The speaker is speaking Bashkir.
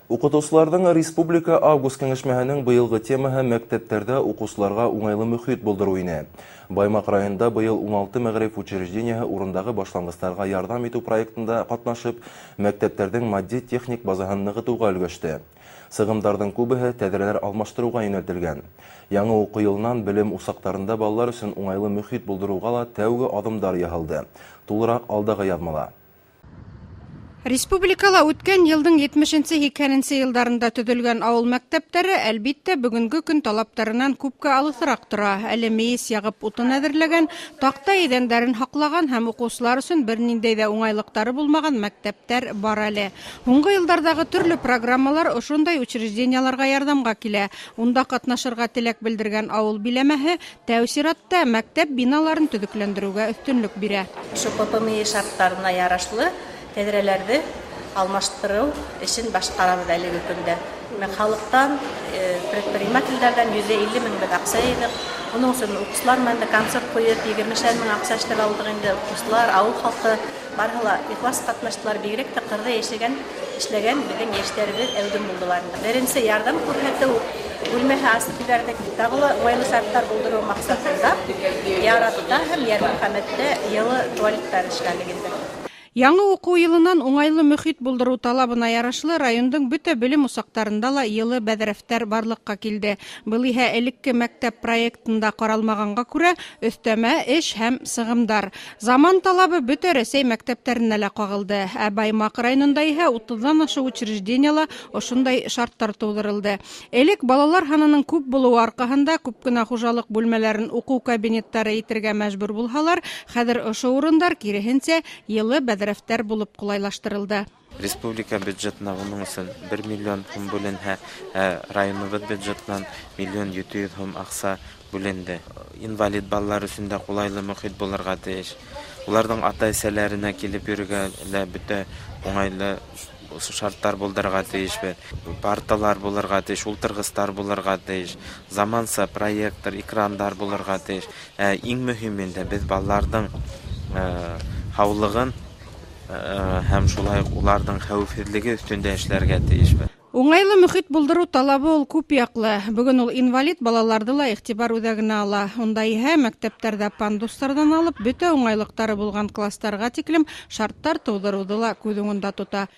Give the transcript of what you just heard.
Уҡытыусыларҙың республика август кәңәшмәһенең быйылғы темаһы мәктәптәрҙә уҡыусыларға уңайлы мөхит булдырыу ине. Баймаҡ районында быйыл 16 мәғариф учреждениеһы урындағы башланғыстарға ярҙам итеү проектында ҡатнашып, мәктәптәрҙең матди-техник базаһын нығытыуға өлгәште. Сығымдарҙың күбеһе тәҙрәләр алмаштырыуға йүнәлтелгән. Яңы уҡыу йылынан белем усаҡтарында балалар өсөн уңайлы мөхит булдырыуға ла тәүге аҙымдар яһалды. Тулыраҡ алдағы яҙмала. Республикала үткән йылдың 70-80 йылдарында төҙөлгән ауыл мәктәптәре, әлбиттә, бөгөнгө көн талаптарынан күпкә алыҫыраҡ тора. Әле мейес яғып утын әҙерләгән, таҡта иҙәндәрен һаҡлаған һәм уҡыусылар өсөн бер ниндәй ҙә уңайлыҡтары булмаған мәктәптәр бар әле. Һуңғы йылдарҙағы төрлө программалар ошондай учреждениеларға ярҙамға килә. Унда ҡатнашырға теләк белдергән ауыл биләмәһе тәү сиратта мәктәп биналарын төҙөкләндереүгә өҫтөнлөк бирә. Ошо ППМИ шарттарына ярашлы тәҙрәләрҙе алмаштырыу эшен башҡарабыҙ әлеге көндә. Халыҡтан, предпринимателдәрҙән 150 мең беҙ аҡса йыйҙыҡ. Уның өсөн уҡыусылар менән дә концерт ҡуйып, 20 мең аҡса эшләп алдыҡ инде. Уҡыусылар, ауыл халҡы барыһы ла ихлас ҡатнаштылар. Бигерәк тә ҡырҙа йәшәгән, эшләгән беҙҙең йәштәребеҙ әүҙем булдылар. Беренсе ярҙам күрһәтеү бүлмәһе асып ебәрҙек. Тағы ла уңайлы шарттар булдырыу маҡсатында Яратта һәм Йәрмөхәмәттә йылы туалеттар эшләнек инде. Яңы уҡыу йылынан уңайлы мөхит булдырыу талабына ярашлы райондың бөтә белем усаҡтарында ла йылы бәҙрәфтәр барлыҡҡа килде. Был иһә элекке мәктәп проектында ҡаралмағанға күрә өҫтәмә эш һәм сығымдар. Заман талабы бөтә Рәсәй мәктәптәренә лә ҡағылды. Ә Баймаҡ районында иһә 30-ҙан ашыу учреждениела ошондай шарттар тыуҙырылды. Элек балалар һанының күп булыуы арҡаһында күп кенә хужалыҡ бүлмәләрен уҡыу кабинеттары итергә мәжбүр булһалар, хәҙер ошо урындар киреһенсә йылы бәҙрәфтәр булып ҡулайлаштырылды. Республика бюджетына уның өсөн 1 миллион һум бүленһә, районыбыҙ бюджетынан 1 700 000 һум аҡса бүленде. Инвалид балалар өсөн дә ҡулайлы мөхит булырға тейеш. Уларҙың ата-әсәләренә килеп йөрөргә лә бөтә уңайлы шарттар булдырырға тейешбеҙ. Парталар булырға тейеш, ултырғыстар булырға тейеш, заманса проектор, экрандар булырға тейеш. Иң мөһиме инде беҙ балаларҙың һаулығын һәм шулай уҡ уларҙың хәүефһеҙлеге өҫтөндә эшләргә тейешбеҙ. Уңайлы мөхит булдырыу талабы ул күп яҡлы. Бөгөн ул инвалид балаларҙы ла иғтибар үҙәгенә ала. Унда иһә мәктәптәрҙә пандустарҙан алып бөтә уңайлыҡтары булған кластарға тиклем шарттар тыуҙырыуҙы ла күҙ уңында тота.